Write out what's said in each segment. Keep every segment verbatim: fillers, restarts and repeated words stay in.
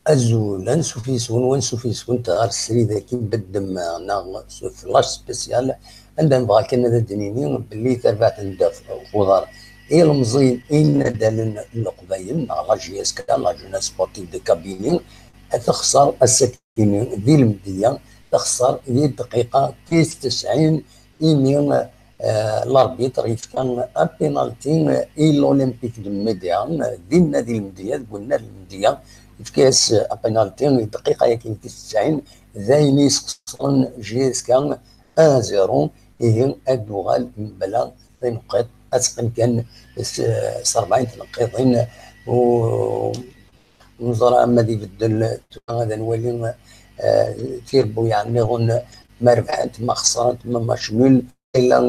Azul, ansuf yes-wen, wansuf yes-went ɣer srid-agi n Beddem neɣ s flash spécial, anda nebɣa kan ad d-nini belli tarbaɛt n ddabex uḍar ilemẓiyen inaddalen n Leqbayel neɣ la J S K, la Jeunesse Sportive de Kabylie, texṣer ass-agi di Lemdeyya, texṣer di dqiqa tis tesɛin, imi, eh, l'arbitre yefka apénalti i l'Olympique de Médéa, dinna di Lemdeyya, deg unnar n Lemdeyya, yefka-yas apénalti i dqiqa-yagi tis tesɛin, d ayen i yesxeṣren J S K un zéro, ihi ad d-tuɣal mebla tineqqiḍt, ad teqqim kan s, s rebɛin tneqqiḍin, u, ur neẓra ma ad ibeddel, tura ad nwali, eh, tirebbuyaɛ nniḍen ma rebḥent, ma xeṣrent, ma match nul, ila,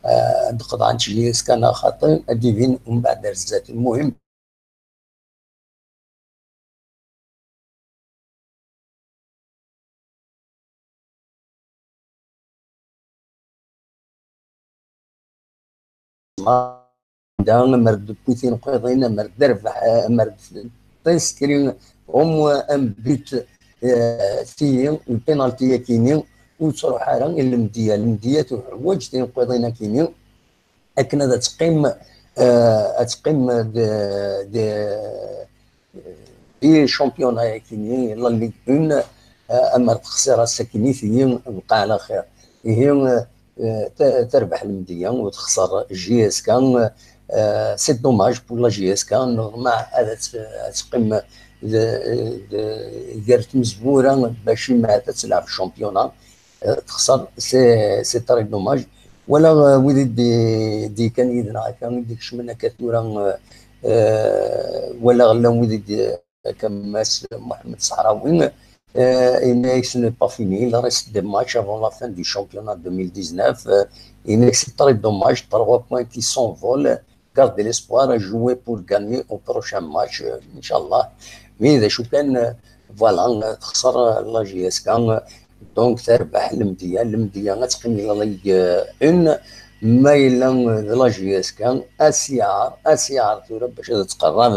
eh, ad d-qeḍɛent J S K neɣ xaṭi, ad d-ibin umbeɛd ar zdat. Lmuhim, da, amer d-tewwi tineqqiḍin, amer d-terbeḥ, amer d-teskri, au moins un but, eh, tiyi, lpénalti-yakini, ur tettruḥ ara i Lemdeyya. Lemdeyya tuḥwaǧ tineqqiḍin-akini akken ad teqqim, eh, ad teqqim d, d, di championnat-yakini, la Ligue un, eh, amer texṣir ass-akini tiyi, bqa ɛla xir. Ihi, eh, ta-, terbeḥ Lemdeyya u texṣer J S K, eh, c'est dommage pour la J S K, neḍmeɛ ad tt-, ad teqqim d, d, gar tmezwura bac imahat ad telɛeb championnat. Eh, texṣer, c'est, c'est très dommage. Wala, eh, wid i d-, d-yekkan yid-neɣ akka, i d-ikecmen akka tura, eh, eh, wala llan wid i d-, akka Mass Mohamed Sahraoui, eh, yenna-yak ce n'est pas fini, il reste des matchs avant la fin du championnat deux mille dix-neuf, eh, yenna-yak c'est très dommage, trois points qui s'envolent, garde l'espoir à jouer pour gagner au prochain match, euh, Inch'Allah. Mais d acu kan, euh, voilà, euh, texṣer, euh, la J S K, euh, donc terbeḥ Lemdeyya, Lemdeyya ad teqqim di la Ligue un, ma yella, euh, d la J S K, asiɛar, asiɛar tura bac ad tqerreb,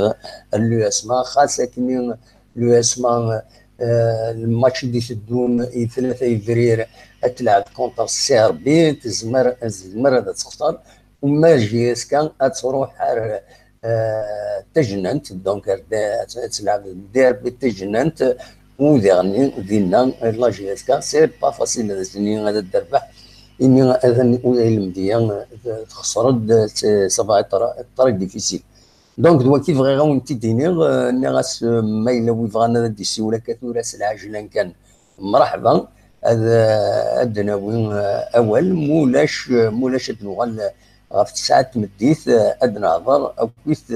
euh, l'U S M A, xas akken l'U S M A, euh, lmatch i d-iteddun i tlata yebrir ad tleɛb contre Serbie, tezmer, tezmer ad texṣer, uma J S K ad truḥ ar, eh, Tajnant, donc ar da-, ad, ad tleɛb derbi Tajnant, u diɣen dinna la J S K, c'est pas facile ad as-nini ad terbeḥ, imi atan ula i Lemdeyya, eh, texṣer-d, c'est, ça va être très difficile. Donc, d waki bɣiɣ ad wen-t-id-iniɣ, eh, nniɣ-as, eh, ma yella wi bɣan ad d-issiwel akka tura s lɛejlan kan, mreḥba, ad, ad d-nawi, eh, awal, mulac, eh, mulac ad nuɣal, eh, ɣef tesɛa n tmeddit, eh, ad nehḍer akkit,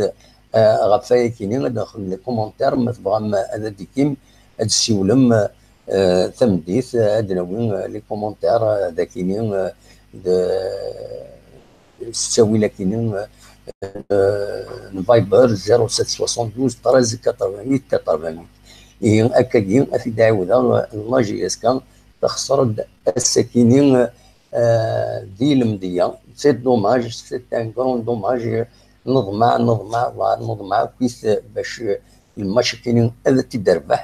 eh, ɣef wayakini, ad nexdem les commentaires, ma tebɣam ad d-ikim, ad d-ssiwlem, eh, tameddit, eh, ad d-nawi, eh, les commentaires, eh, dakini, eh, d, s ttawil akini, eh, n Viber, zéro sept soixante-douze treize quatre-vingt-huit quatre-vingt-huit. Ihi, akkagi, ad t-id-ɛiwdeɣ, eh, la J S K texṣer-d ass-akini, eh, di Lemdeyya. C'est dommage, c'est un grand dommage. Neḍmeɛ, neḍmeɛ, wa neḍmeɛ akkit bac lmatch-akini ad t-id-terbeḥ.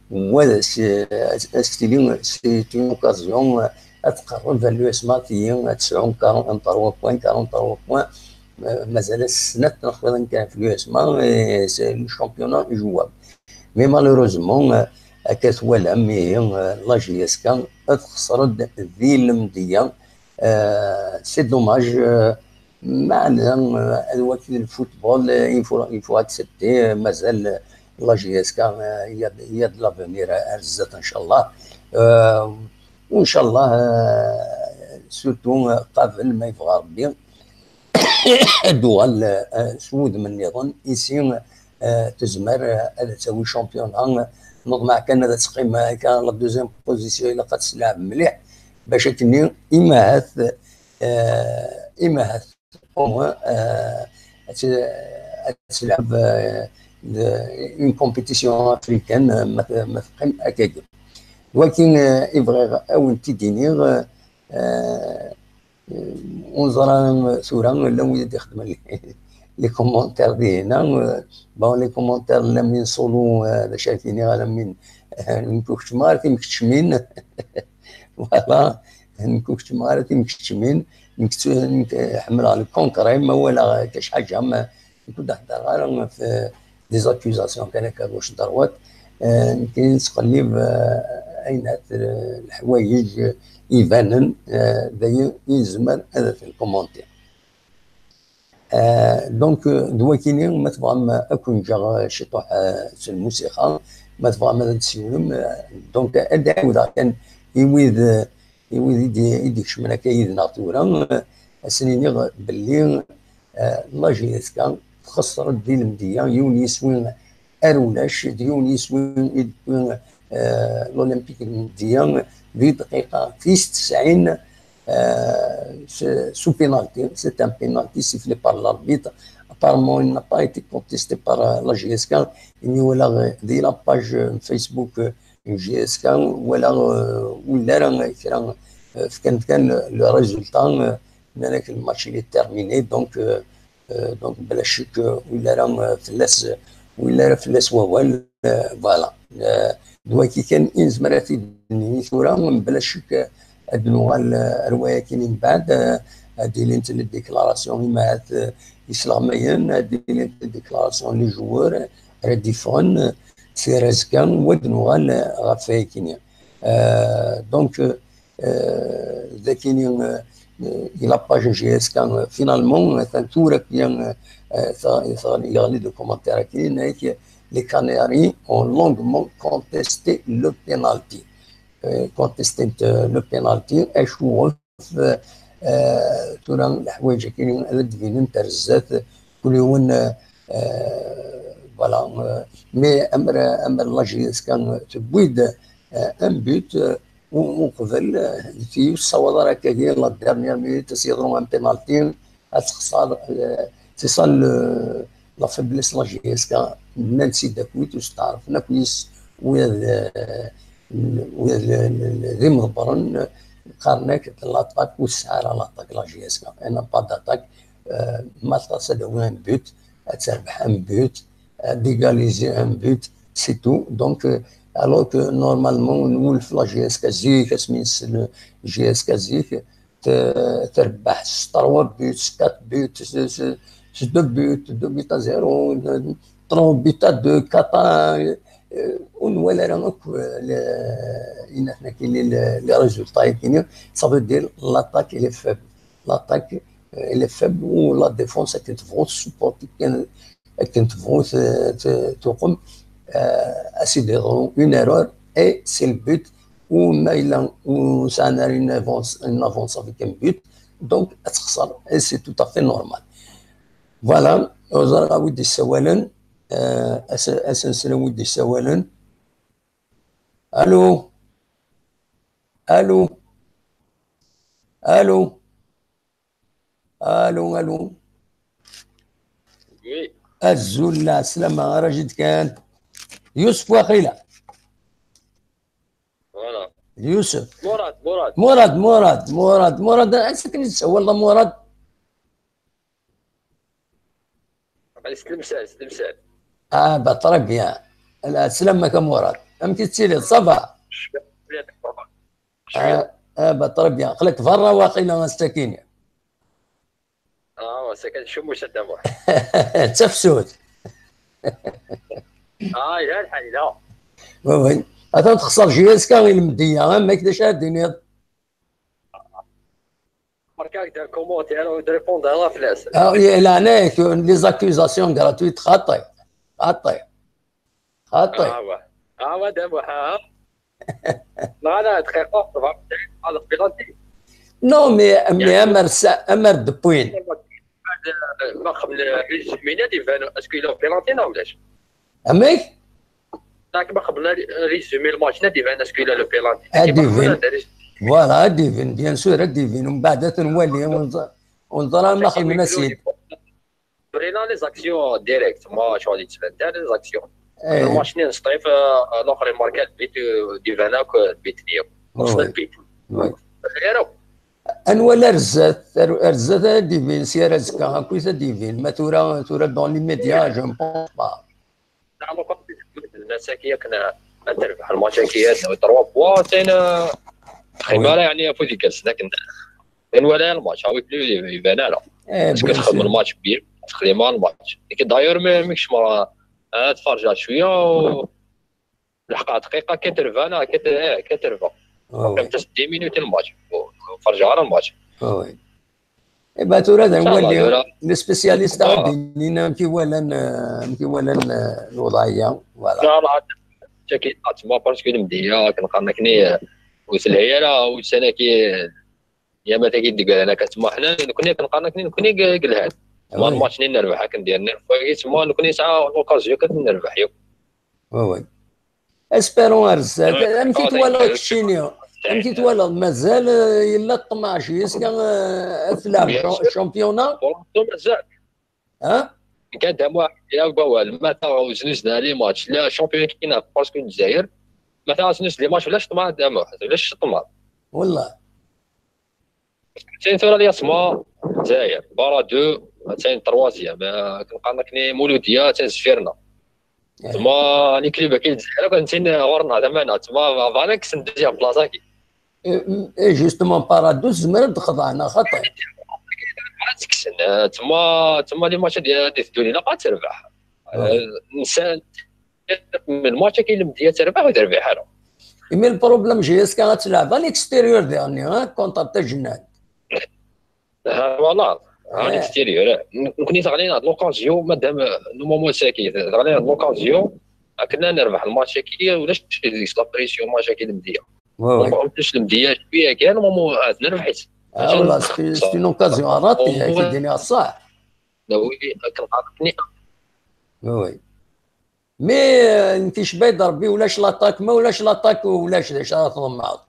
Wa s-, s-, s-tili, c'est une occasion, eh, ad tqerreb l'U S M A tiyi, ad tesɛu quarante-trois points, quarante-trois points, eh, mazal-as snat neɣ tlatin kan ɣef l'U S M A, eh, c'est le championnat jouable. Mais malheureusement, eh, akka twalam, ihi, eh, la J S K ad texṣer-d di Lemdeyya. Eh, c'est dommage, eh, meɛna, eh, ad waki le football, eh, il faut, il faut accepter, eh, mazal, eh, la J S K, eh, il y a, il y a de l'avenir, eh, ar zdat, inchallah. Eh, u inchallah, eh, surtout, eh, qabel ma yebɣa Rebbi, ad d-tuɣal, eh, s wudem nniḍen, ici, eh, tezmer, eh, ad tawi championnat, eh, neḍmeɛ kan ad teqqim, eh, akka la deuxième position, ilaq ad teslɛeb mliḥ, bac akkenni, imahat, eh, imahat, au moins, eh, ad t-, ad teslɛeb, eh, de, une compétition africaine, eh, ma t-, ma teqqim akkagi. Waki, eh, i bɣiɣ ad wen-t-id-iniɣ, eh, ur neẓra tura llan wid i d-ixeddmen les commentaires dinna, euh, bon, les commentaires, la min solo, euh, d acu ara k-iniɣ, la min, euh, nekk ur keččmeɣ ara timkeččmin. Voilà, nekk ur keččmeɣ ara timkeččmin, nekk ttu-, nekk, euh, ḥemmleɣ le concret, ma walaɣ akka ḥaǧa, ma nekk ur d-heddreɣ ara ɣef des accusations kan akka gauche droite. Euh, nekk nettqellib, euh, ayen at, euh, leḥwayeǧ ibanen, euh, d ayen i nezmer ad t-nkumunti. Euh, donc, euh, d wakini, ma tebɣam ad ken-ǧǧeɣ, euh, ciṭuḥ, euh, s lmusiqa, ma tebɣam ad d-tessiwlem, euh, donc, ad d-ɛiwdeɣ kan i wid, euh, i wid i d-, i d-ikecmen akka yid-neɣ tura, euh, ad sen-iniɣ belli, euh, la J S K txeṣṣer-d di lemdeyya, yiwen yiswi ar ulac, d yiwen yiswi i d-tewwi, euh, l'Olympique n Lemdeyya di dqiqa tis tesɛin, euh, s-, sous pénalty. C'est un pénalty sifflé par l'arbitre. Apparemment, il n'a pas été contesté par, euh, la J S K. Imi walaɣ, euh, di la page, euh, Facebook, euh, n J S K, walaɣ, euh, ur yelli ara kra, euh, fkan kan le, le résultat, euh, nnan-ak le match il est terminé, donc, euh, euh, donc, bla ccek, euh, ur yelli ara, euh, fell-as, ur yelli ara fell-as wawal, euh, voilà. Euh, d wagi kan i nezmer ad t-id-nini tura, bla ccek, euh, ad nuɣal, euh, ar wayagi n mbeɛd, euh, ad ilint les déclarations imahat, euh, isleɣmayen, ad ilint les déclarations les joueurs, euh, ara d-iffɣen, euh, seg azekka, u ad nuɣal, euh, ɣef wayagi-nni. Euh, donc, euh, euh, d akini, euh, euh, la page J S K, euh, finalement, euh, atan tura kan, euh, euh, yeɣli-d ukumantir akini, les Canaries ont longuement contesté le penalty. Euh, contesté, euh, le penalty, acu, euh, tura leḥwayeǧ akini ad d-binent ar zdat, kul yiwen, euh, euh, voilà, euh, mais amer, amer la J S K tewwi-d, euh, un but, euh, u-, uqbel, euh, d tiyus ssawaḍ ara akka di la dernière minute, ad s-yeḍru un penalty, ad texṣer, euh, c'est ça le, la faiblesse la J S K, nnan-tt-id akk, ur steɛṛfen akk yis, ula d, euh, ula d, d, d imḍebbren, qqaren-ak d l'attaque, ur tesɛi ara l'attaque la J S K, elle n'a pas d'attaque, euh, maltas ad d-tawi un but, ad terbeḥ un but, ad d-égaliser un but, c'est tout. Donc, euh, alors que normalement, nwulef la J S K zik, asmi nessen J S K zik, te-, terbeḥ s trois buts, s quatre buts, s, s, s deux buts, deux buts à zéro, trois buts à deux, quatre à un, euh, ur nwala ara akk, euh, les, les, les résultats, ça veut dire l'attaque, elle est faible. L'attaque, euh, elle est faible, ou la défense, akken tebɣu tsupporter, akken, akken tebɣu t-, t-, tuqem, euh, ad s-id-yeḍru une erreur, et c'est le but, ou ma yella ur sɛan ara une avance, une avance avec un but, donc ad texṣer, et c'est tout à fait normal. Voilà, ur ẓriɣ a wi d-yessawalen, euh, as-, ad as-nsel a wi d-yessawalen. Allô? Allô? Allô? Allô, allô. Oui. Azul, la slama, ara jid kan. Yusuf waqila. Voilà. Yusuf. Murad, Murad. Murad, Murad, Murad, Murad. Ansa kan i tsawaleḍ a Murad? S lemsal, s lemsal. Ah, bah, très bien. La slama a Murad. Amek i tettiliḍ, ça va? Ah, ah, bah, très bien. Aql-ak berra waqila ass-akini. Ah, ass-a kan cumuc a Dda Muḥ. D tafsut. Ah, yelha lḥal, yelha. Oui, oui. Atan texṣer J S K i lemdeyya, amek d acu ara d-tiniḍ? Berka-k d commentaire, ur d-répondre ara fell-as. Ah, i leɛnaya-k, les accusations gratuites, xaṭi. Xaṭi. Xaṭi. Ah, wa. Ah, wa, Dda Muḥ, ah. Neɣ ala dqiqa, tebɣa ad penalty. Non, mais, mais amer sa-, amer d point. Ma qbel résumé ad iban est-ce qu'il y a penalty neɣ ulac? Amek? Dak ma qbel résumé le match ad iban est-ce qu'il y a le penalty? Ad iban. Voilà, ad iban, bien sûr, ad iban. Mbeɛd ad t-nwali, ur nẓ-, ur nẓer ara ma xedmen-as-id. Brina les actions directes, ma شغل يتبان تاع les actions. الماتش نين سطيف، آه، الاخر ماركا البيت، آه، ديفانا ك-، البيت ديالو. وصل البيت. غيرو. Anwa la rezat, ar-, rezat ad d-ibin, si ar azekka akkit ad d-ibin. Ma tura, tura dans les médias, je ne pense pas. Nɛam akk, nnas-agi akken ad terbeḥ lmatch-agi, ad tawi trois points, atan xima ara, yeɛni afud igersen akken. Anwa la lmatch, awi plus iban ara. Est-ce que txedmem lmatch bien, txedmem lmatch. D'ailleurs, mi kecmeɣ ad ferjeɣ cwiya, leḥqeɣ dqiqa quatre-vingts neɣ quatre-vingts. Comme ça, dix minutes lmatch. Ferjeɣ ara lmatch. Eh ben, tura d nwali les spécialistes ad d-inin amek i walan, eh, amek i walan, eh, lwḍɛiyya. Voilà. Tma, parce que lemdiya akken qqaren akni, ur telhi ara ussan-agi, yamat-agi d-gran akka tma, ḥna nekni akken qqaren akni, nekni i yelhan. Tma lmatch-nni nerbeḥ akken d-yerna lfagi, tma nekni nesɛa l'occasion kan nerbeḥ yakk. Espérons ar zdat. Amek i twalaḍ keččini? Amek i twalaḍ? Mazal, eh, yella ṭṭmeɛ jusqu'à, eh, ad tleɛb championnat? Mazal. Ha? Kan d amwaḥ, ya wawal, ma taɣ uznuzen ar les matchs, la championnat-agi, parce que Lezzayer, ma taɣ uznuzen les matchs, ulac ṭṭmeɛ d amwaḥ, ulac ṭṭmeɛ. Wallah. Attan tura lyasma, Lezzayer, Bara deux, attan troisième, eh, akken qqaren akni Mouloudia, attan zfir-nneɣ. Tma, les clubs-agi n Lezzayer akk attan ɣur-neɣ tamana, tma, bɣan ad kksen deuxième place-agi. Et justement, Bara deux tzemreḍ ad d-txedɛeḍ, neɣ xaṭi? Ad kksen, eh, tma, tma les matchs ad d-, ad d-iteddun ilaq ad terbeḥ. Eh, nsan, lmatch-agi lemdiya terbeḥ ur terbiḥ ara. Imi le problème jusqu'à ad tleɛb à l'extérieur dernier, hein, contre Tajnant. Ah, voilà. À l'extérieur. Nekni teɣli-aɣ-d l'occasion, madame, eh, normalement saki, teɣli-aɣ-d l'occasion akken ad nerbeḥ lmatch-agi, ulac deg-s la pression, match-agi lemdiya. En plus lemdiya cwiya kan, normalement ad nerbeḥ-itt. Ah, voilà, c'est une occasion ratée, akken d-iniɣ ṣṣeḥ. Oui, akken qqaren. Oui. Mais, euh, nekk icba-yi-d Rebbi, ulac l'attaque, ma ulac l'attaque, ulac d acu ara tḍemɛeḍ.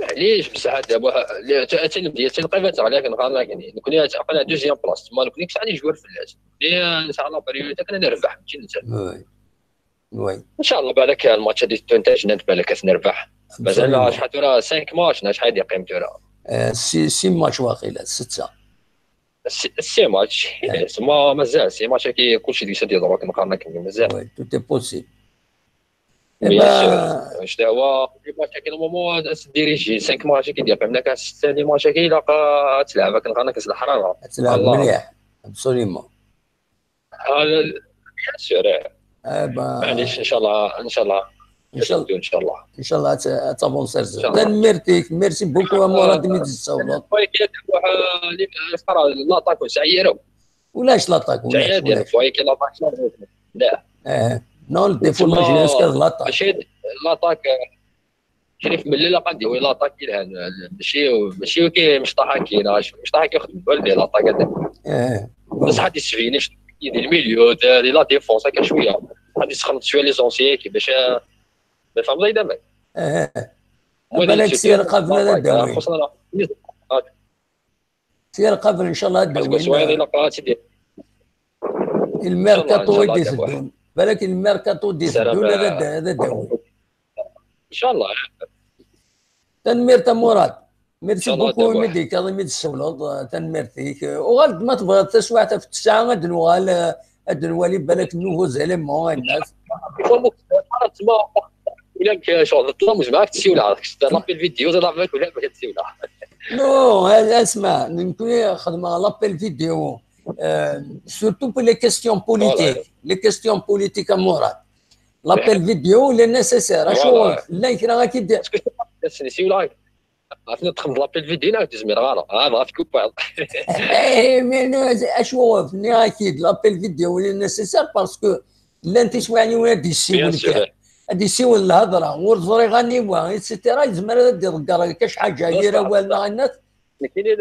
Maɛlic, bessah, attan lemdiya, attan qrib ad teɣli akken qqaren akni. Nekni aql-aɣ deuxième place, tma nekni nesɛa les joueurs fell-as. Nekni nesɛa la priorité kan ad nerbeḥ, mačči netta. Oui. Ncallah balak lmatch-agi n Tajnant balak ad t-nerbeḥ. Mazal acḥal tura, cinq matchs neɣ acḥal i d-yeqqim tura? Eh, six, six matchs waqila, setta. Six matchs, tma mazal six matchs-agi kulci deg-s ad yeḍru akken qqaren akni, mazal. Oui, tout est possible. Bien sûr. Ccetwa, les matchs-agi normalement ad s-dirigi, cinq matchs-agi i d-yeqqimen, akken setta les matchs-agi ilaq ad tleɛb akken qqaren akni s leḥrara. Ad tleɛb mliḥ, absolument. Ah, bien sûr, eh. Maɛlic, ncallah, ncallah. Ncallah, ncallah. Ncallah ad t-, ad tavansiḍ. Tanemmirt-ik, merci beaucoup a Murad imi d-tsawleḍ. L'attaque, ulac l'attaque, ulac, ulac. La. Eh, non, le défaut majeur, c'est l'attaque. L'attaque, Crif Mellel ad d-yawi l'attaque yelhan, mačči, mačči kay Mecṭaḥ-agi, neɣ Mecṭaḥ-agi ixeddem balbi l'attaque. Bessah ad d-isbin di le milieu, di la défense, akka cwiya. Ad d-isxelṭ cwiya les anciens-agi, bac, ma tfehmeḍ ayen amek. Balak si lqabel ad d-awin. Si lqabel, ncallah ad d-awin. Lmerkaṭu i d-iteddun. Balak lmerkaṭu i d-iteddun ad d-awin. Ncallah. Tanemmirt a Murad. Merci beaucoup imi d-tekkaḍ, imi d-tessawleḍ. Tanemmirt-ik. Uɣal-d ma tebɣiḍ taswiɛt ɣef ttesɛa ad d-nuɣal, ad d-nwali balak nouveaux éléments, ayennat. Ula d ccɣel d ṭlam, zemreɣ ad k-ssiwleɣ, l'appel vidéo, zemreɣ ad k-ssiwleɣ. Non, asma, nekkni xedmeɣ l'appel vidéo, euh, surtout pour les questions politiques. Les questions politiques a Murad. L'appel vidéo, il est nécessaire. Acuɣer? Llan kra akka d-, ssiwleɣ-ak. Ɣef neṭṭqem d l'appel vidéo, neɣ ur zmireɣ ara. Ah, dɣa tkupaḍ. Acuɣer nniɣ-ak-id l'appel vidéo, il est nécessaire parce que llan tiswiɛin ad d-yessiwel kan. Ad d-yessiwel lhedra, ur ẓriɣ aniwa, et cetera. Yezmer ad d-iḍegger akka cḥaǧa yir awal neɣ ayen. Nekkini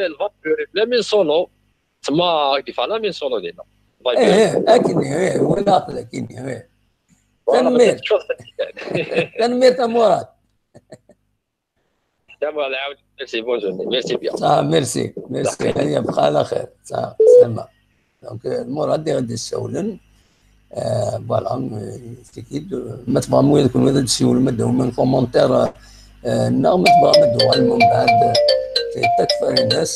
la min solo, tma, kif la min solo dina. Ih, ih, akkenni, ih, walaɣ-t akkenni, ih. Tanemmirt. Tanemmirt a Murad. Merci, bonne journée. Merci bien. Ah, merci, merci. Yebqa ɛla xir. Slama. Donc, euh, Murad i ɣ-d-issawlen. Euh, voilà, euh, tigi-d, euh, ma tebɣam wid kunwi ad d-ssiwlem, ad d-tawim commentaire, euh, Eh, neɣ ma tebɣam ad d-tuɣalem umbeɛd, eh, takfarinas,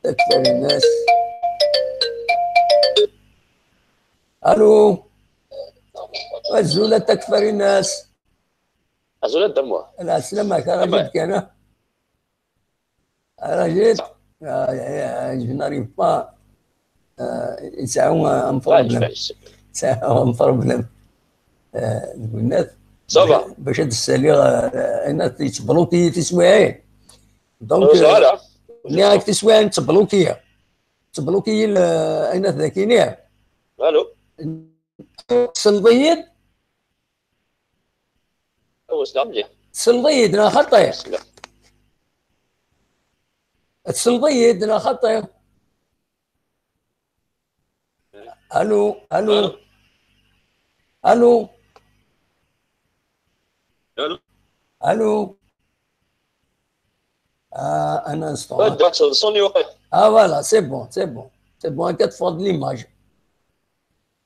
takfarinas. Alu? Azul a takfarinas. Azul a Dda Muḥ. Lɛeslama-k, ara jid kan, ah? Ara jid? Ah, ya, ya, je n'arrive pas. Ah, yesɛa, ah, un problème. Yesɛa un problème. Ah, deg unat. Ça va. Bac, bac ad d-ssaliɣ, ah, ayen ad yettbluki tiswiɛin. Donc, euh, nniɣ-ak tiswiɛin ttblukiya. Ttblukiyi l-, ayen ad d-akini. Allô? Tselḍ-iyi-d? Awa, sla mliḥ. Tselḍ-iyi-d neɣ xaṭi? Sla. Tselḍ-iyi-d neɣ xaṭi? Allô, allô? Allô? Allô? Allô? Allô? Ah, un instant, hein. Ouais, donc, ça sonne, ouais. Ah, voilà, c'est bon, c'est bon. C'est bon, inquiète, faut de l'image.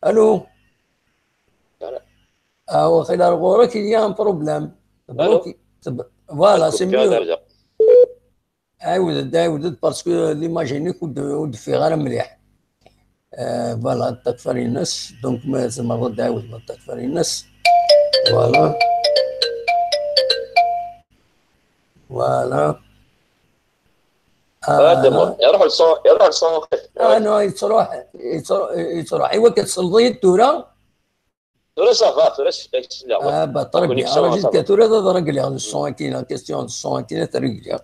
Allô? Voilà. Ah, وخير غورك, il y a un problème. Allô? Bloqué. Voilà, c'est mieux. Là, là. عاود، عاود، parce que l'image-inek ur d-, ur d-teffiɣ ara mliḥ. Euh, voilà, takfarinas. Donc, ma tzemreḍ ad d-tɛawdeḍ takfarinas. Voilà. Voilà. Ah, هذا non. هو. يروح لصون، يروح لصون. Ah, non, yettruḥ, yettruḥ, yettruḥ. Iwa, ad tselḍeḍ-iyi-d tura? Tura ça va, tura s-, s-, la, ouais. Ah, bah, très bien. Connexion, ça va. Tura ad régleɣ le son-agi, la question de son-agi, ad régleɣ.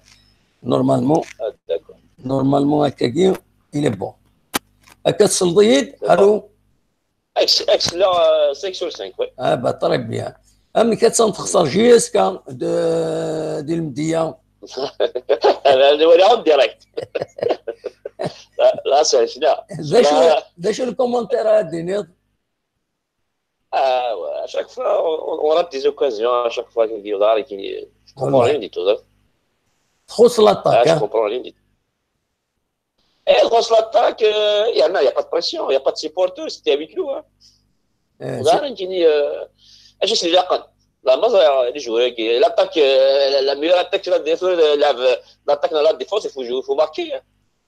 Normalement. Ah, d'accord. Normalement, akkagi, il est bon. Akka tselḍeḍ-iyi-d, c'est bon. Allô? Ex-, ex, la, euh, cinq sur cinq, ouais. Ah, bah, très bien. Amek ad texser J S K de, di Lmedya? Là, on direct. Là, là, c'est, là. D acu, d acu le commentaire ara d-tiniḍ? Ah, ouais, à chaque fois, on, on rate des occasions, à chaque fois qu'il y a, je comprends rien du tout, hein. Txuṣṣ l'attaque, hein. Ah, je comprends rien du tout. Eh, txuṣṣ l'attaque, euh, il y en a, il y a pas de pression, il y a pas de supporters, c'était à huis clos, hein. Eh, ur ẓriɣ ara nekkini, euh, acu i s-ilaqen. La, ma ẓriɣ, les joueurs qui, l'attaque, euh, la, la meilleure attaque, c'est la défense, euh, la, l'attaque dans la défense, il faut jouer, il faut marquer, hein.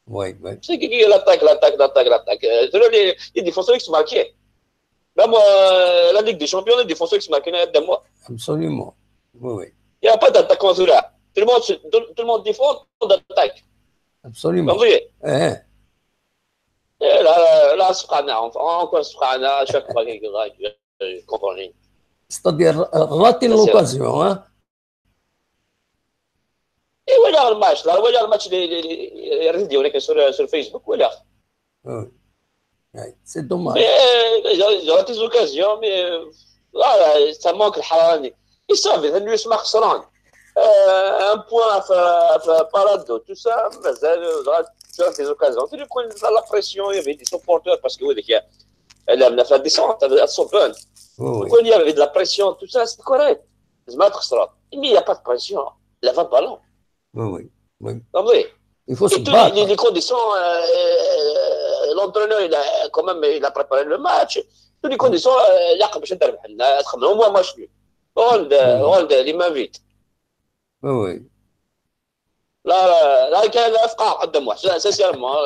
Oui, oui. C'est qui, qui, l'attaque, l'attaque, l'attaque, l'attaque. Euh, tura les, les défenseurs, ils se marquent. Même, euh, la Ligue des Champions, les défenseurs qui se marquent, il y a deux mois. Absolument. Oui, oui. Il y a pas d'attaquant, tura. Tout le monde se, tout, tout le monde défend, tout le monde attaque. Absolument. Compris? Eh. Et là, là, là, سبحان الله, encore سبحان الله, à chaque fois, quelque chose, je comprends rien. C'est-à-dire, euh, rater l'occasion, hein? Et voilà le match, là, voilà le match, les, les, les, les vidéos, là, sur, sur Facebook, voilà. Oui. Ouais, c'est dommage. Mais, euh, ils ont, ils ont des occasions, mais, euh, voilà, ça manque le harani. Ils savent, ils sont خسران. Euh, un point, euh, euh, par là, tout ça, mais, euh, tu as des occasions. Tu connais la pression, il y avait des supporters, parce que, oui, il y a, elle a fait la descente, elle a sauvé. Oui, oui. Quand il y avait de la pression, tout ça, c'est correct. زعما تخسر. Mais il y a pas de pression. Lève le ballon. Oui, oui, oui. فهمتي؟ Il faut se battre. Et toutes les, les conditions, euh, euh, l'entraîneur, il a, quand même, il a préparé le match. Toutes les conditions, euh, il y a comme je dis, تخمم au moins match nul. Rôle de, oui, rôle de les mains vides. Oui, oui. لا، لا، لا، كان لا أفقع قدام واحد. Sincèrement,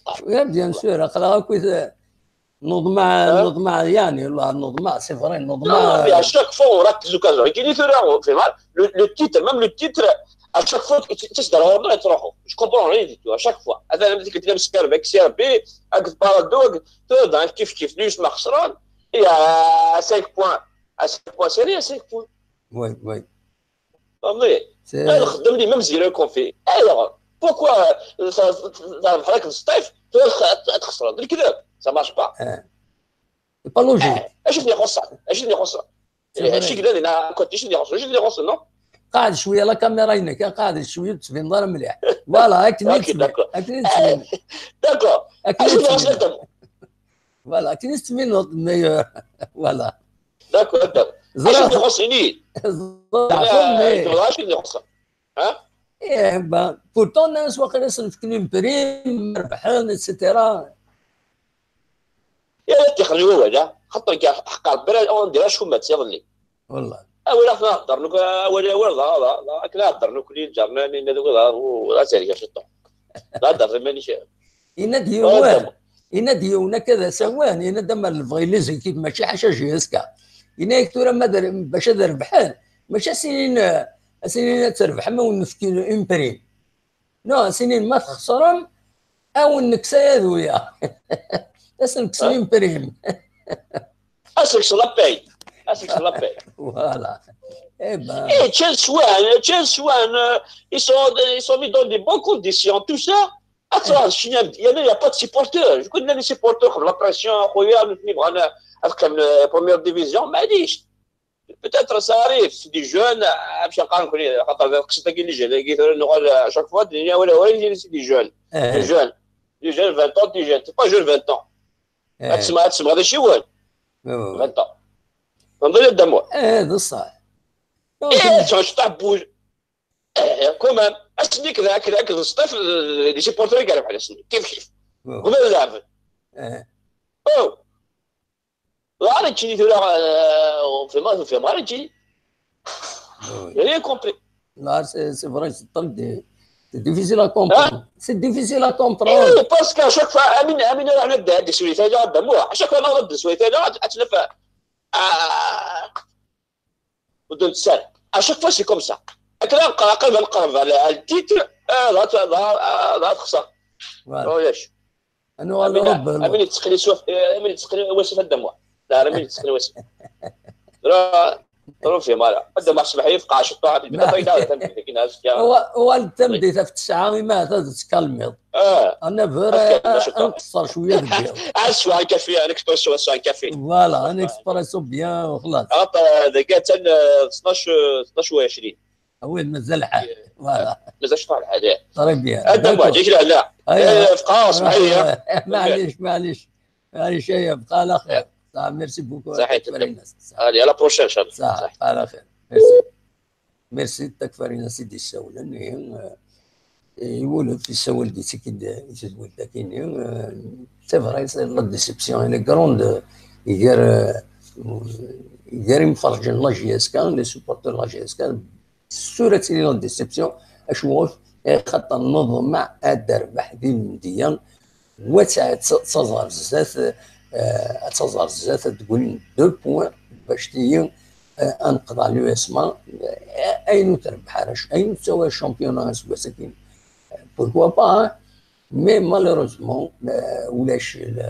أفقع. Oui, bien sûr. أقرأ كويس. نوض مع، ها؟ نوض مع، يعني، والله نوض مع، c'est vrai، نوض مع. Non, mais à chaque fois, on rate des occasions. كاين ثورة، في مال، le, le titre, même le titre, à chaque fois, tu, tu, tu, تروحوا. Je comprends rien du tout, à chaque fois. هذا أنا قلت لك، سي ار بي، سي ار بي، هاك بالادو، هاك، تو، كيف كيف، ليش ما خسران؟ Il y a cinq points. À cinq points, c'est rien, cinq points. Oui, oui. فهمتي؟ C'est غير خدم لي même zéro كونفي. Alors, pourquoi تربح لك في السطيف، تخسر؟ الكذاب، ça marche pas. C'est pas logique. اش اللي يخصك؟ اش اللي يخصك؟ C'est vrai. اش اللي، انا كنت، اش اللي يخصك؟ اش اللي يخصك؟ Non. قاعد شويه، la caméra هناك، قاعد شويه، تبين ضار مليح. Voilà، هاك اللي تبين. D'accord. هاك اللي تبين. D'accord. هاك اللي تبين. Voilà، هاك اللي تبين meilleur. Voilà. D'accord, d'accord. زرع. اش اللي يخصني؟ زرع. اش اللي يخصك؟ ها؟ ايه، با، pourtant الناس واقيلا صرفكني بريم، مربحين، et cetera. يا ولدي، خليوه هذا، خاطر كاع حق ربي، راه اون ديرا شكون ما تصير لي. والله. Awal aɣ-nehder nekk, awal awal ḍa ḍa ḍa akken nehder nekk li lǧernan inna d wid ḍa ur ɣas rga ciṭṭuḥ. Nehder iman-ik. Yenna-d yiwen, yenna-d yiwen akka d asawen, yenna-d ama lebɣi les équipes mačči ḥaca J S K. Yenna-yak tura ma d-, bac ad rebḥen, mačči a s-inin, a s-inin ad trebḥem a wen-nefk une prime. Non, a s-inin ma txesrem, a wen-nekkes aya d wiya. A s-nekkes une prime. Assex la paye. Assex la paye. Voilà. Eh ben. Et Chelsea, Chelsea, euh, ils sont, ils sont mis dans des bonnes conditions, tout ça. Attends, il n'y a pas de supporters. Je connais les supporters comme la pression, خويا, nous, nous, nous, comme la première division, mais dit, peut-être ça arrive, c'est des jeunes, à chaque fois, les jeunes, à chaque fois, c'est des jeunes. Des jeunes. Des jeunes, vingt ans, des jeunes. C'est pas jeune, vingt ans. Ad tesma-, ad tesma d aciwen. Vingt ans. Tnḍil d amwa. Eh, d ṣṣeḥ. Eh, tu as un bouge. Eh, quand même. Ass-nni kra, kra, kra, staff, les supporters, kra, kif, kif. Comment ils avaient. Oh. Ɣer ččini tura, ur fhimeɣ, ur fhimeɣ ara ččini. J'ai rien compris. Là, c'est, c'est vrai, c'est très dé-, c'est difficile à comprendre. C'est difficile à comprendre. Eh, parce qu'à chaque fois, Amine, Amine, on a des souhaits, à chaque fois, on a des souhaits, à chaque fois, à chaque fois, c'est comme ça. Akken ad nqerreb, ad nqerreb ɣer le titre, ah, ɣad, ɣad, ɣad xṣer. Ulac. Ad nuɣal ɣer Rebbi. Amin yettqini swaf, amin yettqini wasif ad damwa. La, amin yettqini wasif. Ra, ra fi mara. Ad damwa smaḥ yefqa ciṭṭuḥ. Uɣal d tameddit ɣef tesɛa, imi ahat ad tetkalmiḍ. Ah. Ad naber, ad nqeṣṣer cwiya deg yiḍ. Ad sweɣ akafi, ad nespresso, ad sweɣ akafi. Voilà, ad nespresso bien, xlas. Dagi attan, eh, tnac, eh, tnac u ɛecrin. Ah oui, mazal lḥal. Voilà. Mazal cṭuḥ lḥal, eh. Très bien. Ad damwa, ǧiǧ lehna. Eh, fqaṛ, smeḥ-iyi. Maɛlic, maɛlic. Maɛlic, ay, bqa ɛla xir. Merci beaucoup. Saḥit. Allez, à la prochaine, inchallah. Saḥit, bqa ɛla xir. Merci. Merci d Takfarinas i d-yessawlen, ihi, eh, iwulef, yessawel-d i tikid, i tedwilt akini, eh, c'est vrai, c'est la déception, elle est grande, eh, gar, eh, gar imferrǧen n la J S K, les supporters n la J S K, sûr ad tili la déception, acu ɣef, eh, xaṭer neḍmeɛ ad d-terbeḥ di Lemdeyya, wa d ta-, d taẓ ar zdat, eh, ad taẓ ar zdat, ad d-grin deux points bac tili, eh, ad neqḍeɛ l'U S M A, eh, ayen ur trebbeḥ ara, ayen ur tettawi ara championnat aseggas-agi, eh, pourquoi pas, hein? Mais malheureusement, eh, ulac le-,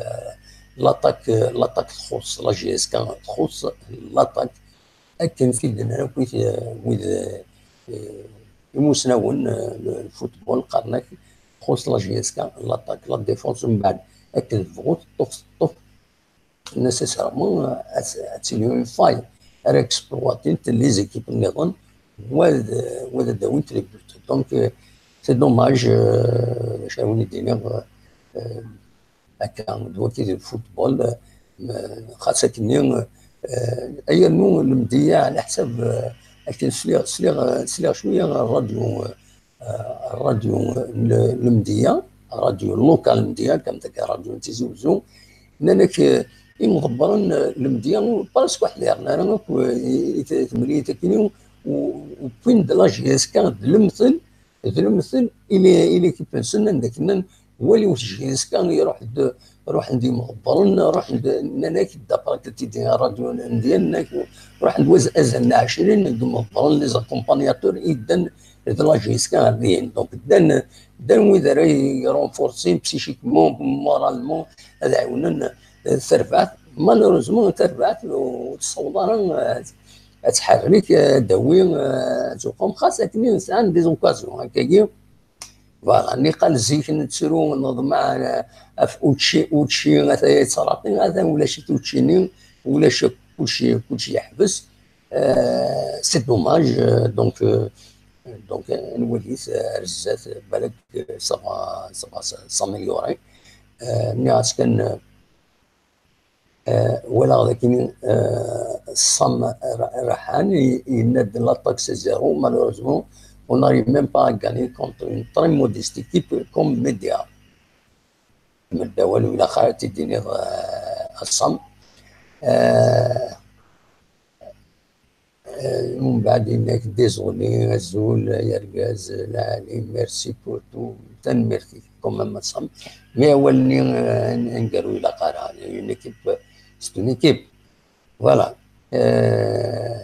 l'attaque, l'attaque txuṣṣ, la J S K txuṣṣ l'attaque, akken i d-nnan akk wid, eh, wid, eh, imusnawen, eh, n football, qqaren-ak, txuṣṣ la J S K, l'attaque, la défense, mbeɛd akken tebɣu teṭṭef, teṭṭef, nécessairement, eh, ad, ad tili une faille ara exploitent les équipes nniḍen, wa d, wa d ad d-awint les buts. Donc, eh, c'est dommage, eh, acu ara wen-id-iniɣ, eh, akka, d wagi d football, eh, xas akkenni, eh, ay rnu Lemdeyya, ɛla ḥsab, eh, akken sliɣ, sliɣ, sliɣ cwiya ɣer rradyu, eh, rradyu n Lemdeyya, rradyu local Lemdeyya, comme tagi rradyu n Tizi Wezzu, nnan-ak, eh, imḍebbren, eh, Lemdeyya, presque ur ḥdiren ara akk, eh, i, i temlilit akkenni, u, u wwin-d la J S K d lemtel, d lemtel i li-, i l'équipe-nsen, anda k-nnan wali-w J S K, iruḥ-d, ruḥen-d imḍebbren, ruḥen-d, nnan-ak-d, d'après tidi rradyu n Lemdeyya, nnan-ak, ruḥen-d waz-, azal n ɛecrin n imḍebbren, les accompagnateurs, i ddan d la J S K ɣer dihin. Donc, ddan, ddan wid ara yi-renforcin psychiquement, moralement, ad ɛiwnen, eh, tarbaɛt. Malheureusement, tarbaɛt ur tessaweḍ ara, eh, ad tḥerrik, eh, ad d-tawi, eh, ad tuqem. Xas akken sɛan des occasions, akkagi. Voilà, niqal zik nettru, neḍmeɛ, eh, ɣef učči, učči, ataya yettṛaqi, atan ulac-it učči-nni, ulac akk, kulci, kulci yeḥbes. Eh, c'est dommage, eh, donc, eh, donc, eh, nwali-t, eh, ar zdat, balak, eh, ça va, ça va s-, s'améliorer. Eh, nniɣ-as kan, eh, Eh, walaɣ dakken, eh, Sam Ra-, Rahan i-, yenna-d l'attaque c'est zéro, malheureusement, on n'arrive même pas à gagner contre une très modeste équipe comme Médéa. Medda walu ilaq ara t-id-iniḍ, eh, a Sam. Eh, eh, ad yenna-k désolé, azul ay argaz, lɛali, merci pour tout, tanemmirt-ik, quand même, ensemble. Mais awal-nni, euh, aneggaru ilaq ara, une équipe, c'est une équipe. Voilà. Euh,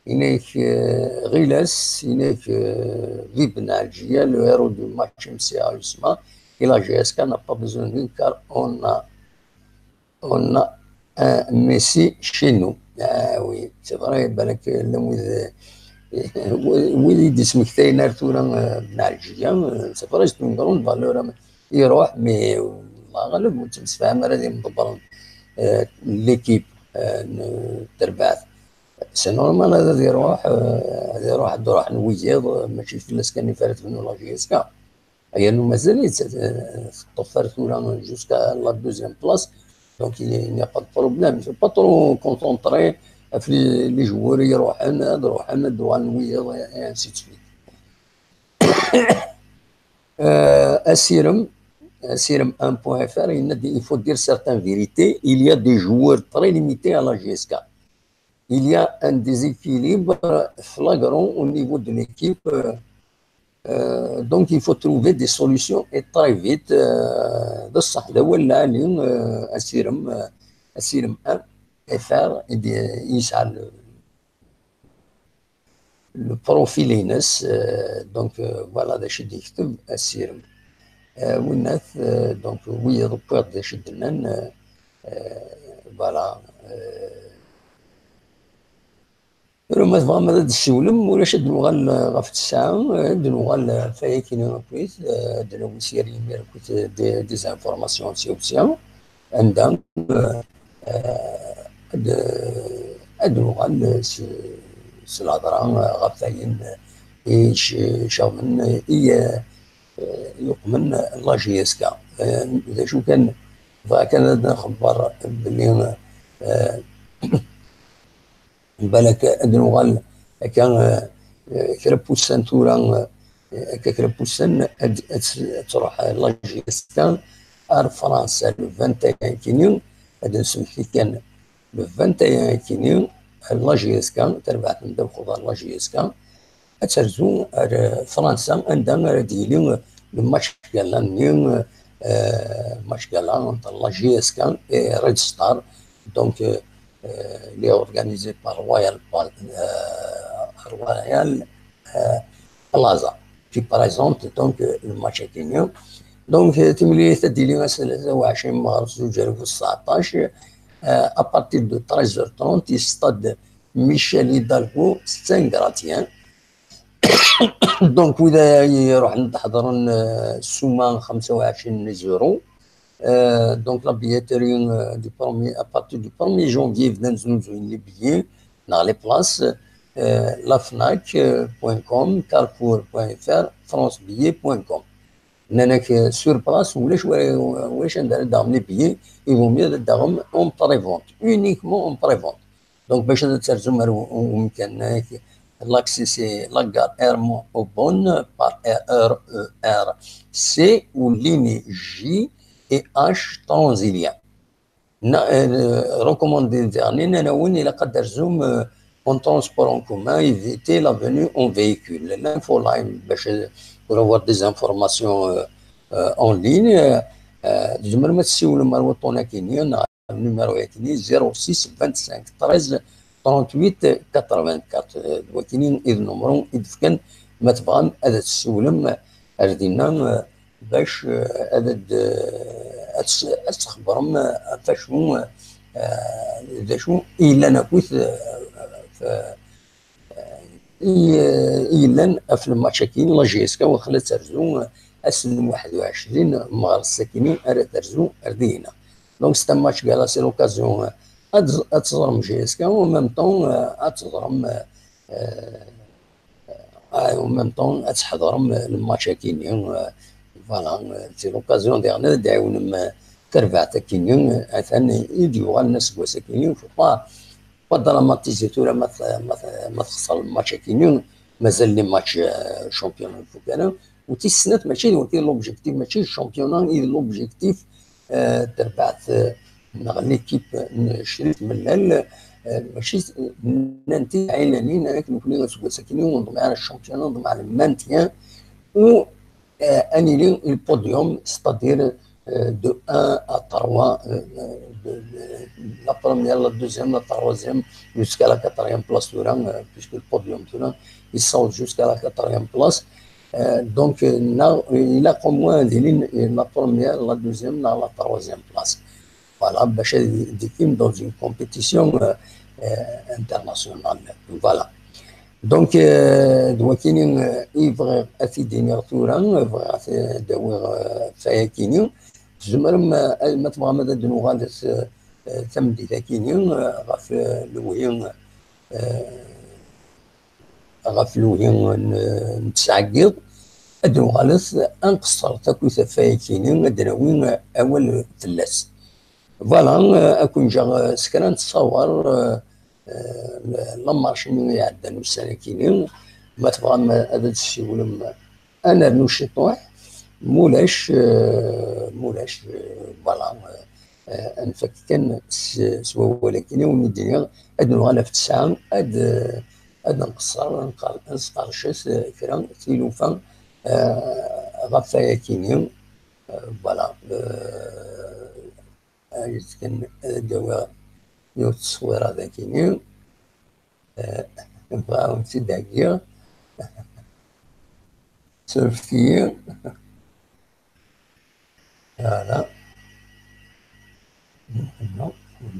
Yenna-k, euh, Ɣilas, yenna-k, euh, Bib Naljiya, le héros du match M C A Usma, et la G S K n'a pas besoin de lui car on a, on a un Messi chez nous. Ah oui, c'est vrai, balak llan wid, wid i d-ismektayen ar tura, euh, Ben Ɛelǧiya, euh, c'est vrai, c'est une grande valeur, euh, iruḥ, mais, euh, Llah ɣaleb, ur ttemsefham ara d imḍebbren, euh, n l'équipe, euh, n terbaɛt. C'est normal, ad, ad iruḥ, euh, ad iruḥ, ad ruḥen wiyiḍ, euh, mačči fell-as kan i ara tebnu la J S K. Yernu mazal-itt, euh, teṭṭef ar tura jusqu'à la deuxième place. Donc, il n'y a pas de problème. Il faut pas trop concentrer ɣef les, les joueurs i iruḥen, ad ruḥen, ad uɣalen wiyiḍ, et ainsi de suite. Euh, asirem, asirem un point F R, il faut dire certaines vérités. Il y a des joueurs très limités à la J S K. Il y a un déséquilibre flagrant au niveau de l'équipe. Euh, euh, donc, il faut trouver des solutions et très vite. Euh, d ṣṣeḥ, d awal lɛali, euh, asirem, euh, asirem un F R, eh bien, yesɛa le, le profil-ines, euh, donc, euh, voilà, d acu i d-yekteb asirem. Euh, winnat, euh, donc, wiyaḍ wwiɣ-d d acu i d-nnan, euh, euh, voilà. Euh, Tura ma tebɣam ad d-tessiwlem, ulac, ad d-nuɣal, euh, ɣef ttesɛa, euh, ad d-nuɣal, euh, ɣef wayakini akkit, euh, ad d-nawi sya imir akkit, euh, des, des informations sya u sya, anda, euh, euh, ad, ad d-nuɣal, euh, s, s lhedra, euh, ɣef wayen, euh, i c-, iceɣben, euh, i, euh, euh, yuqmen la J S K. Euh, d acu kan, bɣiɣ kan ad nxebber belli, euh, balak ad nuɣal akka, euh, euh, kra n wussan tura, euh, akka kra n wussan ad, ad, ad truḥ la J S K ar Fransa le vingt et un kini, ad nsemmekti kan le vingt et un kini, la J S K, tarbaɛt n ddaw uxḍar la J S K, ad terzu ar, euh, Fransa, anda ara d-yili, euh, le match gala-nni, euh, match gala entre la J S K et Red Star. Donc, euh, euh, il est organisé par Royal Pal-, euh, Royal, euh, Plaza, qui présente donc, euh, le match akini. Donc, euh, timlilit ad d-tili ass n ttlata u ɛecrin Mɛerrez zuǧ alaf u tseɛṭac, euh, à partir de treize heures trente, i stade Michel Hidalgo, Saint-Gratien. Donc, wid ara iruḥen ad ḥeḍren, euh, ssuma xemsa u ɛecrin n zéro. Euh, donc, la billetterie, euh, du premier, à partir du premier janvier, bdan znuzuyen les billets, neɣ les places, euh, la fnac point com, carrefour point F R, france billet point com. Nnan-ak, euh, sur place, ulac wa-, ulac anda ara d-taɣem les billets, il vaut mieux ad d-taɣem en pré-vente, uniquement en pré-vente. Donc, bac ad terzum ar u-, u-, umkan-nni, l'accès c'est la gare Hermont-Aubonne par R E R C ou ligne J et H Transilien. Na-, euh, recommandé dernier, nnan-awen ilaq ad terzum, euh, en transport en commun, éviter la venue en véhicule. L'info line, bac, euh, pour avoir des informations, euh, euh, en ligne, euh, euh, tzemrem ad tessiwlem ar wuṭṭun-agi-nni, numéro-agi-nni, zéro six vingt-cinq treize trente-huit quatre-vingt-quatre. Euh, d wakini i d numéro i d-fkan, ma tebɣam ad tessiwlem ar dinna, euh, bac, euh, ad, ad, euh, ad s-, ad txebbrem, euh, ɣef wacu, euh, d acu i yellan akkit, euh, f-, i, i yellan ɣef le match-agi, la J S K, waqila ad terzu, euh, ass n waḥed u ɛecrin Mɛerrez akini ara terzu ar dihina. Donc, c'est un match gala, c'est l'occasion, euh, ad, ad teẓrem J S K, en même temps, euh, ad teẓrem, euh, euh, euh, en même temps, ad tḥeḍrem, euh, le match akini, euh, voilà, euh, c'est l'occasion diɣen ad d-tɛiwnem, euh, tarbaɛt akini, euh, atan i d-yuɣalen aseggas akini, faut pas, pas dramatiser tura ma t-, ma t-, ma texṣer le match akini, mazal les matchs, euh, championnat n Fukara, u tis snat mačči d wakini l'objectif, mačči d championnat i d l'objectif, euh, tarbaɛt, euh, neɣ l'équipe n Crif Mellal, Euh, mačči s-, nnant-d ɛinani, nnan-ak nekkni aseggas-agi ur neḍmiɛ ara championnat, neḍmeɛ le maintien, u, euh, ad nili le podium, c'est-à-dire, euh, de un à trois, euh, de, de la première, la deuxième, la troisième, jusqu'à la quatrième place tura, euh, puisque le podium tura, il sort jusqu'à la quatrième place. Euh, donc, euh, neɣ, euh, ilaq au moins ad ilin, euh, la première, la deuxième, neɣ la troisième place. Voilà, bac ad d-ikim dans une compétition, euh, euh, internationale. Voilà. Donc, euh, d wakini, euh, i bɣiɣ ad t-id-iniɣ tura, bɣiɣ ad t-awiɣ, euh, ɣef wayakini. Tzemrem, euh, ma tebɣam ad d-nuɣalet, euh, euh, tameddit-akini, euh, ɣef, euh, lewhi, euh, ɣef lewhi n, n tesɛeggiḍ, ad d-nuɣalet ad nqeṣṣer takkit ɣef wayakini, ad d-nawi awal fell-as. Voilà, euh, ad ken-ǧǧeɣ, euh, s kra n ttṣawar, euh, euh, la marche-nni iɛeddan ussan-akini. Ma tebɣam, euh, ad d-tessiwlem, ad nernu ciṭuḥ. Mulac, euh, mulac, euh, voilà, euh, euh, ad nfak kan s, s wawal-akini, umi d-nniɣ, ad nuɣal ɣef ttesɛa, ad, euh, ad nqeṣṣer, ad nqer-, ad nesqerdec, euh, kra tilufa, euh, ɣef wayakini. Euh, voilà. Euh, Ad yetken ad d-awiɣ yiwet tteswira dagini. Eh, bɣiɣ ad wen-tt-id-heggiɣ. Surfet-iyi. Voilà. Non,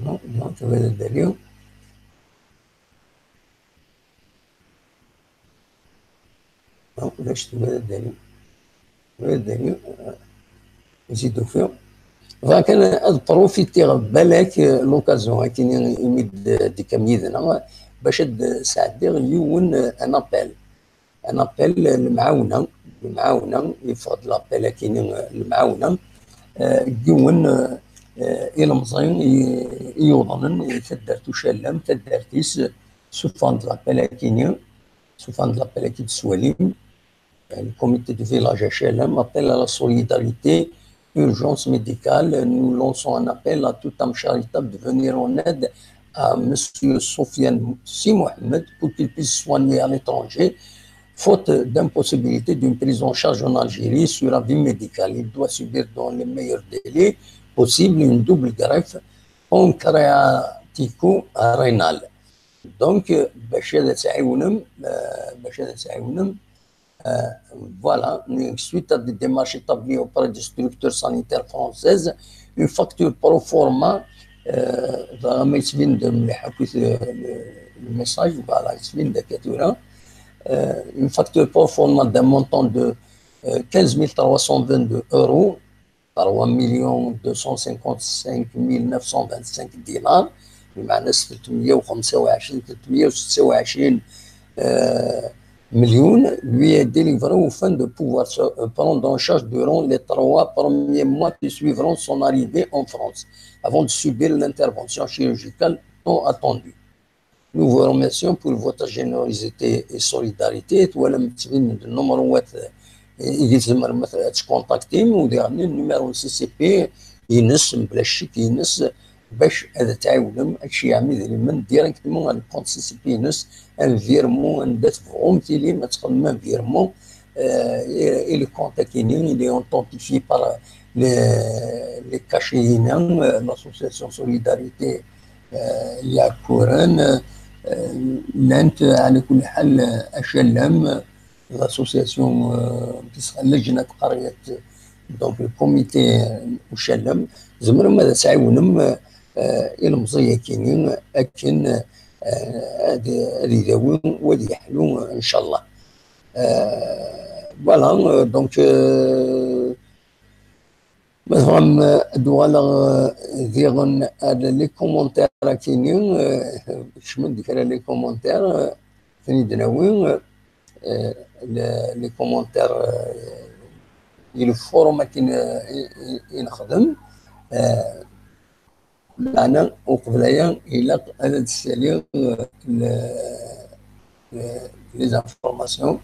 non, non, tebɣiḍ ad d-ali. Non, ulac tura dani. Tura dani, euh, zid ufiɣ. Bɣiɣ kan ad profitiɣ balak, euh, l'occasion akini imi d-, d-ikkam yid-neɣ, bac ad d-sɛeddiɣ yiwen, euh, un appel. Un appel, euh, lemɛawna, lemɛawna, yeffeɣ-d l'appel akini, euh, lemɛawna, euh, yiwen, euh, euh, ilemẓi i, i yuḍnen i taddart Ucallam, taddart-is, suffɣen-d l'appel akini, suffɣen-d l'appel-agi d-swalim, le comité de village H L M, appel à la solidarité, urgence médicale. Nous lançons un appel à toute âme charitable de venir en aide à monsieur Sofiane Si Mohamed pour qu'il puisse soigner à l'étranger, faute d'impossibilité d'une prise en charge en Algérie sur avis médical. Il doit subir dans les meilleurs délais possibles une double greffe pancréatico-rénale. Donc, euh, bac ad tt-tɛiwnem, euh, bac ad tt-tɛiwnem, euh, voilà, suite à des démarches établies auprès des structures sanitaires françaises, une facture pro forma, euh, vraiment, il se vient de me le, le, le message, voilà, il se vient de Katura, euh, une facture pro forma d'un montant de, euh, quinze mille trois cent vingt-deux euros, trois millions deux cent cinquante-cinq mille neuf cent vingt-cinq dinars, بمعنى ثلاثمية وخمسة وعشرين، ثلاثمية وستة وعشرين, euh, millions, lui est délivré afin de pouvoir se, euh, prendre en charge durant les trois premiers mois qui suivront son arrivée en France, avant de subir l'intervention chirurgicale tant attendue. Nous vous remercions pour votre générosité et solidarité. Twalam ttbin-d nnumruwat, eh, i tzemrem ad tkontaktim, u diɣen le numéro C C P ines, mebla ccek ines, bac ad tɛiwnem ad tceyyɛem idrimen directement ɣer le compte C C P ines, un virement, anda tebɣum tilim ad txedmem un virement, euh, et, et le compte akini, il est authentifié par les, les cachets ines, euh, l'association Solidarité, euh, Yakuren, euh, llant, على كل حال, H L M, l'association, euh, tis-, اللجنة القرية, donc le comité, euh, H L M, tzemrem ad tɛiwnem, euh, ilemẓi-akini akken, euh, ad, ad idawi u ad yeḥlu, inchallah. Euh, voilà, euh, donc, euh, ma tebɣam, euh, ad uɣaleɣ, euh, diɣen ar les commentaires akini, euh, kecmen-d kra les commentaires, euh, ten-id-nawi, euh, les, les commentaires, euh, i le forum akken, euh, i, i, i nexdem. Euh, Meɛna, uqbel aya, ilaq ad d-ssaliɣ, euh, le, le, les informations.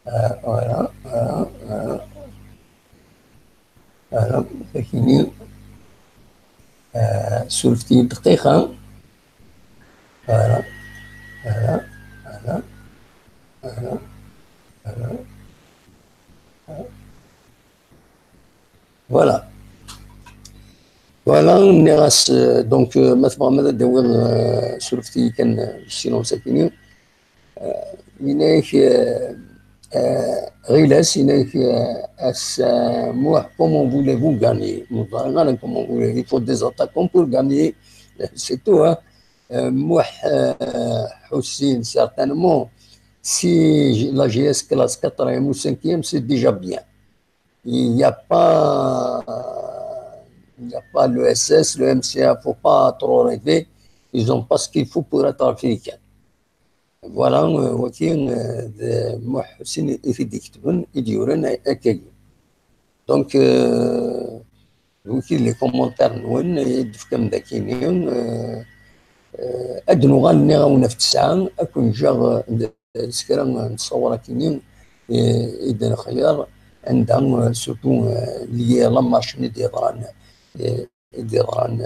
Euh, voilà, voilà, voilà. Voilà, akini, euh, surfet-iyi dqiqa. Voilà, voilà, voilà, voilà, voilà. Voilà, nniɣ-as, euh, donc, euh, ma tebɣam ad d-tawiḍ, euh, surfet-iyi kan, euh, silence-agi-nni. Euh, yenna-yak, euh, euh, Ɣilas, yenna-yak, euh, ass-a, Muḥ, comment voulez-vous gagner? Comment voulez-vous, il faut des attaquants pour gagner. C'est tout, hein. Euh, Muḥ, euh, Ḥusin, certainement, si la G S classe quatrième ou cinquième, c'est déjà bien. Il n'y a pas, il n'y a pas le S S, le M C A, faut pas trop rêver. Ils n'ont pas ce qu'il faut pour être africains. Voilà, euh, waki, euh, d Muḥ Ḥusin i t-id-iketben, i d-yuran a-, akkagi. Donc, euh, wiki les commentaires-nwen i d-tefkam dagi-nni, euh, euh, ad nuɣal nniɣ-awen ɣef ttesɛa, ad ken-ǧǧeɣ, euh, d-, s kra n ṣṣawṛat-nni, euh, i d-nexyar, anda, euh, surtout, euh, lié la marche-nni d-yeḍran, euh, i d-yeḍran,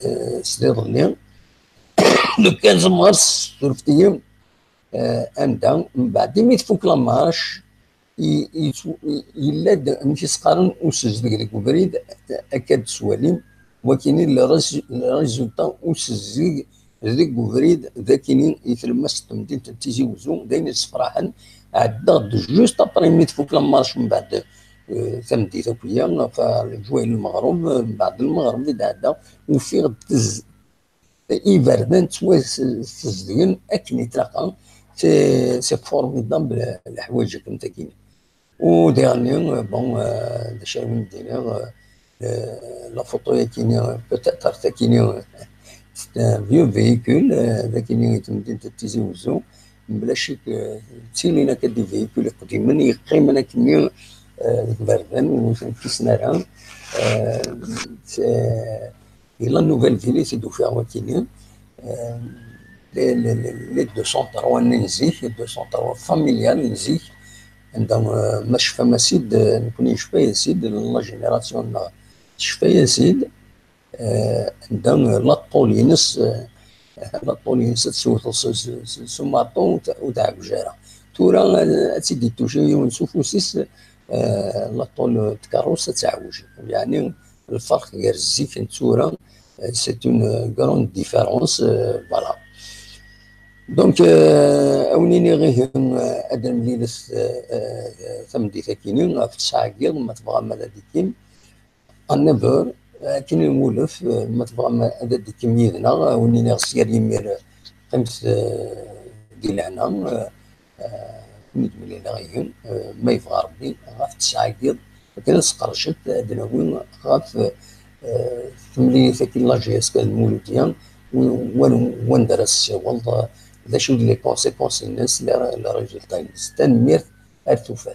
euh, sdiḍ-nni, le quinze mars, surfet-iyi, euh, anda, mbeɛd imi tfuk la marche, i-, i-, i-, yella-d, amek i s-qqaren, usezdeg deg ubrid, akka d-teswalim, wakini le résu-, le résultat, usezdeg deg ubrid, d akini i tlemmast n temdint n Tizi Wezzu, d ayen yessefraḥen. Ɛeddaɣ-d juste après imi tfuk la marche, mbeɛd, euh, tameddit akk-ya, ɣef lǧwayel n lmeɣreb, mbeɛd lmeɣreb i d-ɛeddaɣ, ufiɣ-d tez-, iberdan ttwasezdgen akken i tlaqa. C'est, c'est formidable, leḥwayeǧ akken takini. U diɣenni, bon, euh, d acu ara wen-d-iniɣ, euh, la photo-yakini, peut-être takini, c'est un vieux véhicule, euh, d akini i temdint n Tizi Wezzu, mebla ccek, euh, ttilin akka des véhicules iqdimen, yeqqimen akkenni, euh, deg iberdan, ur ten-kkisen ara. Euh, c'est, di la Nouvelle Ville i t-id-ufiɣ wakini. Euh, les, les, les, les deux cent trois n zik, les deux cent trois familial n zik, anda, euh, ma tecfam-as-id, euh, nekkni necfa-yas-id, la génération-nneɣ tecfa-yas-id, euh, anda, euh, la ṭṭul-ines, euh, la ṭṭul-ines ad tewteḍ s, s, s, s umaṭu ur t-, ur teɛwej ara. Tura, euh, ad tt-id-ituci yiwen s ufus-is, euh, la ṭṭul n tkeṛṛust ad teɛwej. Yeɛni, lferq gar zik n tura, euh, c'est une grande différence, euh, voilà. Donc, euh, a wen-iniɣ ihi, euh, ad nemlilet, euh, euh, tameddit-akini, ɣef ttesɛa n yiḍ, ma tebɣam ad d-ikkim, à neuf heures, euh, akken i nwulef, euh, ma tebɣam ad d-ikkim yid-neɣ, a wen-iniɣ s yal imir, euh, qqimet, euh, di lehna, euh, euh, ad ken-id-mlileɣ ihi, euh, ma yebɣa Rebbi, ɣef ttesɛa n yiḍ, akken ad sqerdcet, ad d-nawi ɣef, euh, temlilit-agi n la G S K d Lmuludya, w-, wan-, wanda ara tessiweḍ, euh, d acu d les conséquences-ines, les, les résultats-ines. Tanemmirt, ar tufat.